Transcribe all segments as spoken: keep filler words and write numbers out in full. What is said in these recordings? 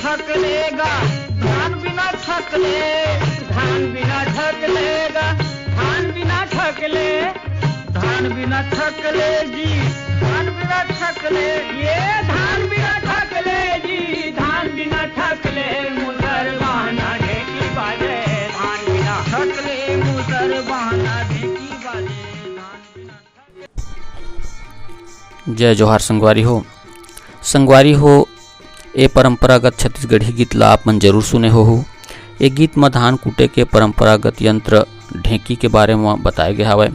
ठकले गा, धान बिना ठकले, धान बिना ठकले गा, धान बिना ठकले, धान बिना ठकले जी, धान बिना ठकले, ये धान बिना ठकले जी, धान बिना ठकले, मुसर बहना ढेकी बाजे, धान बिना ठकले, मुसर बहना ढेकी बाजे, धान बिना ठकले। जय जोहार संगवारी हो। संगवारी हो, ए परंपरागत छत्तीसगढ़ी गीत ला आप मन जरूर सुने होहू। ए गीत म धान कूटे के परंपरागत यंत्र ढेंकी के बारे म बताए गे हावय।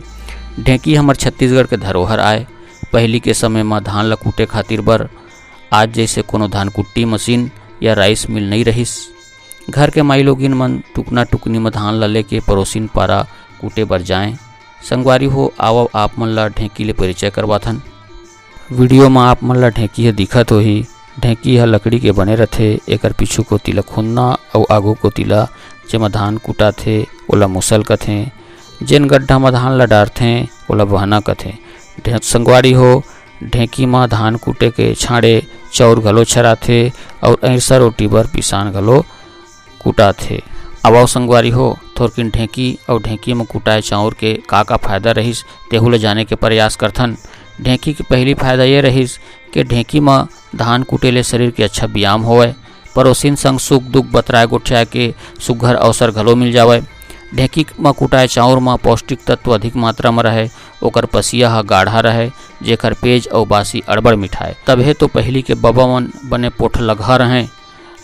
ढेंकी हमर छत्तीसगढ़ के धरोहर आय। पहिली के समय म धान ला कूटे खातिर बर आज जइसे कोनो धान कुट्टी मशीन या राइस मिल नइ रहिस। घर के माईलोगिन मन टुकना टुकनी म धान ला लेके परोसिन पारा कूटे बर जाएं। संगवारी हो, आवव आप मन ला ढेंकी ले परिचय करवाथन। वीडियो म आप मन ला ढेंकी ह दिखत होही। ढेंकी ह लकड़ी के बने रथे। एकर पीछू कोती ला खुन्ना अउ आगू कोती ला, जेमा धान कुटाथे, ओला मुसल कथें। जेन गड्ढा म धान ला डारथें, ओला बहना कथें। ढे-, संगवारी हो, ढेंकी म धान कूटे के छांड़े चाउर घलो छराथे अउ अइरसा रोटी बर पिसान घलो कुटाथे। आवव संगवारी हो, थोरकिन ढेंकी अउ ढेंकी म कुटाए चाउर के का-का फायदा रहिस, तेहू ल जाने के प्रयास करथन। ढेंकी के पहिली फायदा ये रहिस के ढेंकी म धान कूटे ले शरीर के अच्छा व्यायाम होवय। परोसिन संग सुख दुख बतराए गोठियाए के सुग्घर अवसर घलो मिल जावय। ढेंकी म कुटाए चाउर म पौष्टिक तत्व अधिक मात्रा म रहय, ओकर पसिया ह गाढ़ा रहय, जेकर पेज अउ बासी अड़बड़ मिठाय। तभे तो पहिली के बबा मन बने पोठलगहा रहंय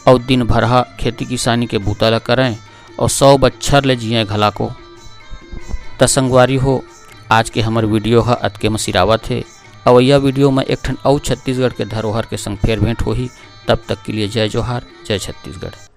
अउ दिन भरहा खेती किसानी के बूता ल करंय अउ सौ बच्छर ले जियंय घलाको। त संगवारी हो, आज के हमर वीडियो ह अतके म सिरावत हे। अवइया वीडियो म एक ठन अउ छत्तीसगढ़ के धरोहर के संग फेर भेंट होही। तब तक के लिए जय जोहार, जय छत्तीसगढ़।